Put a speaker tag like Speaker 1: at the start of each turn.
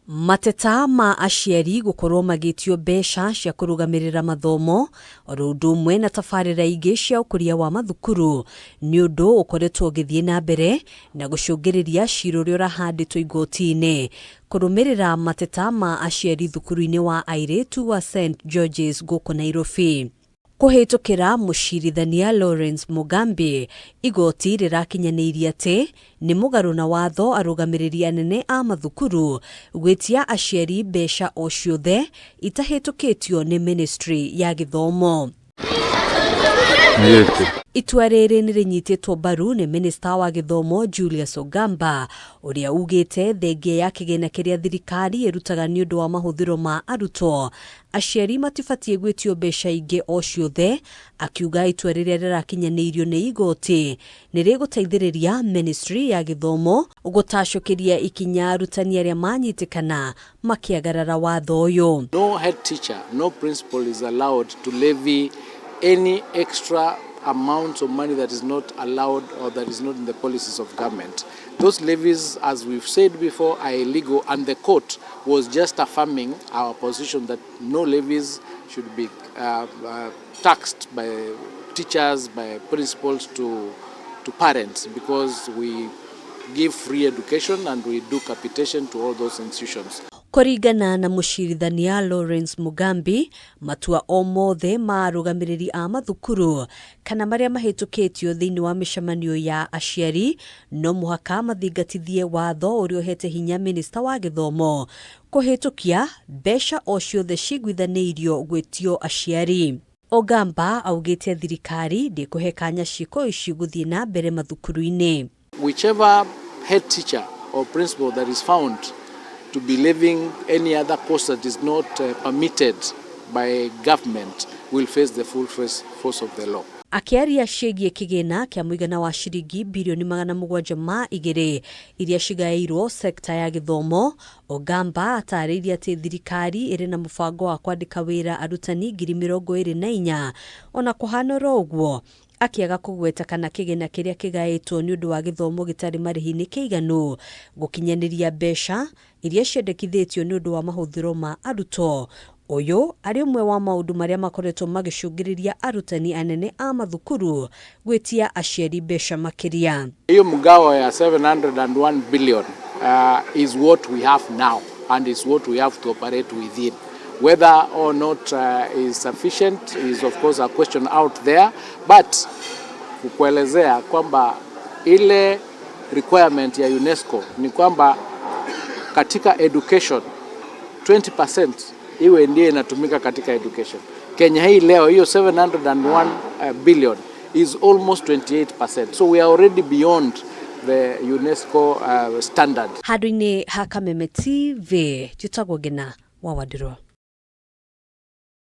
Speaker 1: Mateta ma aciari gũkorwo magĩtio mbeca cia kũrũgamĩrĩra mathomo oro ũndũ ũmwe na tabarĩra ingĩ cia ũkũria wa mathukuru nĩ ũndũ ũkoretwo ũgĩthiĩ na mbere na gũcũngĩrĩria cira ũrĩa ũrahandĩtwo igoti-inĩ kũrũmĩrĩra mateta ma aciari thukuru-inĩ wa airĩtu wa St George's gũkũ Nairobi. Kũhĩtũkĩra mũcirithania Lawrence Mugambi, igoti rĩrakinyanĩirie atĩ nĩ mũgarũ na watho arũgamĩrĩri anene a mathukuru gwĩtia aciari mbeca o ciothe itahĩtũkĩtio nĩ ministry ya gĩthomo. Itua rĩrĩ nĩ rĩnyitĩtwo mbaru nĩ minista wa gĩthomo Julius Ogamba ũrĩa ugĩte thengia ya kĩgĩna kĩrĩa thirikari ĩrutaga nĩ ũndũ wa mahũthĩro ma arutwo aciari matibatiĩ gwĩtio mbeca ingĩ o ciothe, akiuga itua rĩrĩa rĩrakinyanĩirio nĩ igoti nĩ rĩgũteithĩrĩria ministry ya gĩthomo gũtacũkĩria ikinya arutani arĩa manyitĩkana makĩagarara watho ũyũ.
Speaker 2: No head teacher, no principal is allowed to levy any extra amounts of money that is not allowed or that is not in the policies of government. Those levies, as we've said before, are illegal, and the court was just affirming our position that no levies should be taxed by teachers, by principals to parents, because we give free education and we do capitation to all those institutions.
Speaker 1: Kũringana na mũcirithania Lawrence Mugambi, matua o mothe ma arũgamĩrĩri a mathukuru kana marĩa mahĩtũkĩtio thĩinĩ wa mĩcemanio ya aciari no mũhaka mathingatithie watho ũrĩa ũhete hinya minista wa gĩthomo kũhĩtũkia mbeca o ciothe ciguithanĩirio gwĩtio aciari. Ogamba augĩte thirikari ndĩkũhe kanya ciĩko ici gũthiĩ na mbere mathukuru-inĩ.
Speaker 2: Whichever head teacher or principal that is found to be levying any other cost that is not permitted by government will face the full force of the law.
Speaker 1: Akĩaria ciĩgiĩ kĩgĩna kĩa mũigana wa ciringi birioni 702 iria cigaĩirwo sekta ya gĩthomo, Ogamba atarĩirie atĩ thirikari ĩrĩ na mũbango wa kwandĩka wĩra arutani 24,000. Ona kũhana oro ũguo, akĩaga kũgweta kana kĩgĩna kĩrĩa kĩgaĩtwo nĩ ũndũ wa gĩthomo gĩtarĩ marĩhi nĩ kĩiganu gũkinyanĩria mbeca iria ciendekithĩtio nĩ ũndũ wa mahũthĩro ma arutwo. Ũyũ arĩ ũmwe wa maũndũ marĩa makoretwo magĩcũngĩrĩria arutani anene a mathukuru gwĩtia aciari mbeca makĩria.
Speaker 2: Hiyo mgao ya 701 billion is what we have now and is what we have to operate within. Whether or not is sufficient is of course a question out there, but kukuelezea kwamba ile requirement ya UNESCO ni kwamba katika education 20% iwe ndiye inatumika katika education. Kenya hii leo hiyo 701 billion is almost 28%. So we are already beyond the UNESCO standard.
Speaker 1: Handũ-inĩ ha Kameme TV, njĩtagwo Ngina wa Wandirũ.